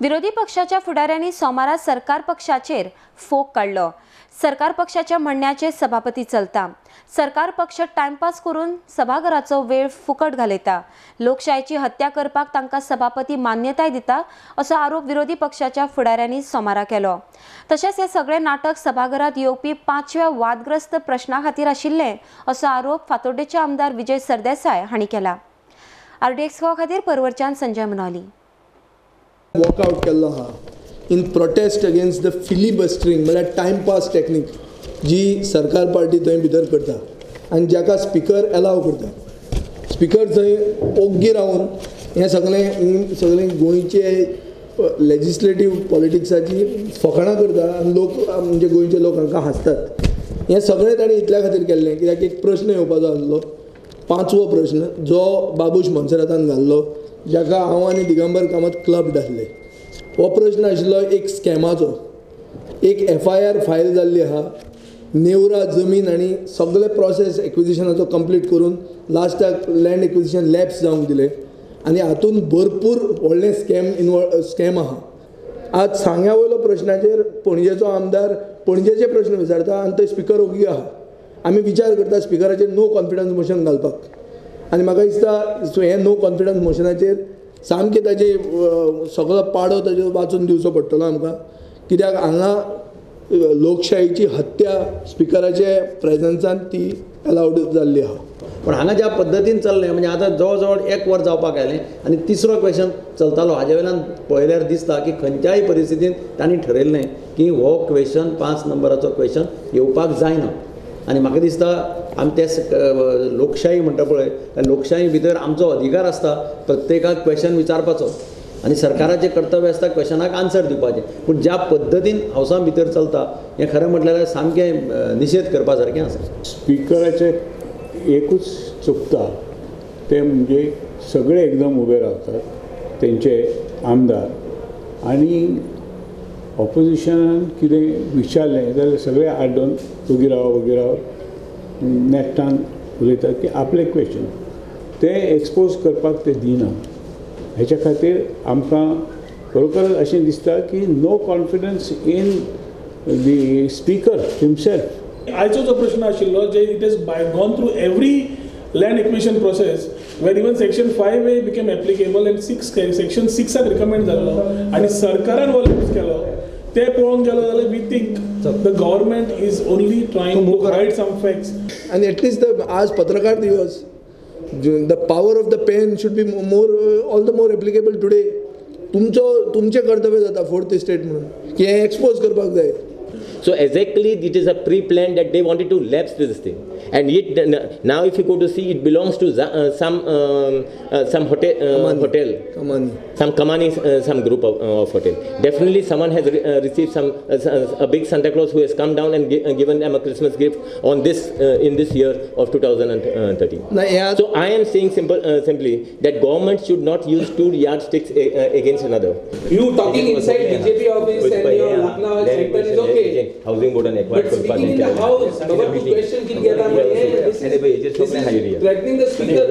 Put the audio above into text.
विरोधी पक्षाच्या फुडाऱ्यांनी सोमारा सरकार पक्षाचेर फोग काडलो. सरकार पक्षाच्या म्हणण्याचेर सभापती चलता. सरकार पक्ष टायमपास करून सभाघराचो वेळ फुकट घालयता. लोकशायेची हत्या करपाक तांकां सभापती मान्यताय दिता असो आरोप विरोधी पक्षाच्या फुडाऱ्यांनी सोमारा केलो. तशेंच हे सगळे नाटक सभाघरात येवपी पांचव्या वादग्रस्त प्रश्ना खातीर आशिल्ले असो आरोप फातोड्डेचे आमदार विजय सरदेसाय हांणी केला. आरडीएक्स खातीर परवरच्यान संजय मनाली. वॉकआउट केल्लो आहा in protest against the filibustering म्हळ्यार टायमपास टेक्नीक जी सरकार पार्टी थंय भितर करता आनी जाका स्पिकर एलाव करता. स्पिकर थंय ओग्गी रावन हें सगळें सगळें गोंयचे लेजिस्लेटीव पॉलिटिक्साची फकाणां करता आनी लोक म्हणजे गोंयचे लोक हांकां हांसतात. हें सगळें ताणें इतल्या खातीर केल्लें कित्याक एक प्रश्न येवपाचो आसलो, पांचवो प्रश्न जो बाबूश मोन्सेरातान घाल्लो, जाका हांव आनी दिगंबर कामत क्लब्ड आसले. हो प्रश्न आशिल्लो एक स्कॅमाचो. एक FIR file जाल्ली आहा, नेवरा जमीन आनी सगळे प्रोसेस एक्विजिशनाचो कंप्लीट करून लास्टाक लँड एक्विजिशन लॅप्स जावंक दिलें आनी हातूंत भरपूर व्हडलें स्कॅम आहा. आज सांग्या वयलो प्रश्नाचेर पणजेचो आमदार पणजेचे प्रश्न विचारता आनी थंय स्पिकर ओगी आहा. आमी विचार करता स्पिकराचेर नो कॉन्फिडन्स मोशन घालपाक आनी म्हाका दिसता हें नो कॉन्फिडन्स मोशनाचेर सामकें ताजे सगळो पाडो ताजेर वाचून दिवचो पडटलो आमकां, कित्याक हांगा लोकशाहीची हत्या स्पिकराचे प्रेजन्सान ती अलावड जाल्ली आहा. पण हांगा ज्या पद्दतीन चल्लें म्हणजे आतां जवळ जवळ एक वर जावपाक आयलें आनी तिसरो क्वेशन चलतालो. हाजे वयल्यान पळयल्यार दिसता की खंयच्याय परिस्थितीन तांणी ठरयल्लें की हो क्वेशन 5 नंबराचो क्वेशन येवपाक जायना. आनी म्हाका दिसता आमी ते लोकशाही म्हणटा पळय, त्या लोकशाही भितर आमचो अधिकार आसता प्रत्येकाक क्वेशन विचारपाचो आनी सरकाराचें कर्तव्य आसता क्वेशनाक आन्सर दिवपाचें. पूण ज्या पद्दतीन हावसा भितर चलता हें खरें म्हटल्यार सामकें निशेध करपा सारकें आसा. स्पिकराचें एकूच चुकता तें म्हणजे सगळे एकदम उबे रावतात तेंचे आमदार आनी ऑपोजिशनान कितें विचारलें जाल्यार सगळे आड्डून उगी राव उगी राव नेट्टान उलयतात की आपले क्वेशन ते एक्सपोज करपाक ते दिना. हेच्या खातीर आमकां खरोखरच अशें दिसता की no confidence in the speaker himself. आयचो जो प्रश्न आशिल्लो जे it is by gone through every land acquisition process where even section 5A became applicable and section 6 recommend जाल्लो आनी सरकारान हो लॅप्स केलो ते पळोवंक गेलो जाल्यार we think the government is only trying to hide some facts. आनी एटलिस्ट आज पत्रकार दिवस, the power of the pen should be more all the more applicable today. तुमचें कर्तव्य जाता फोर्थ इस्टेट म्हणून की हें एक्सपोज करपाक जाय. So exactly it is a pre-plan that they wanted to lapse this thing, and yet now if you go to see, it belongs to some hotel, hotel, Kamani. Some Kamani, some group of hotel. Definitely someone has received some a big Santa Claus who has come down and given them a Christmas gift on this in this year of 2013. So I am saying simply that government should not use two yardsticks against another. You talking inside BJP office and your Lucknow sector is okay. Housing board and but speaking in the house, question this is threatening the speaker.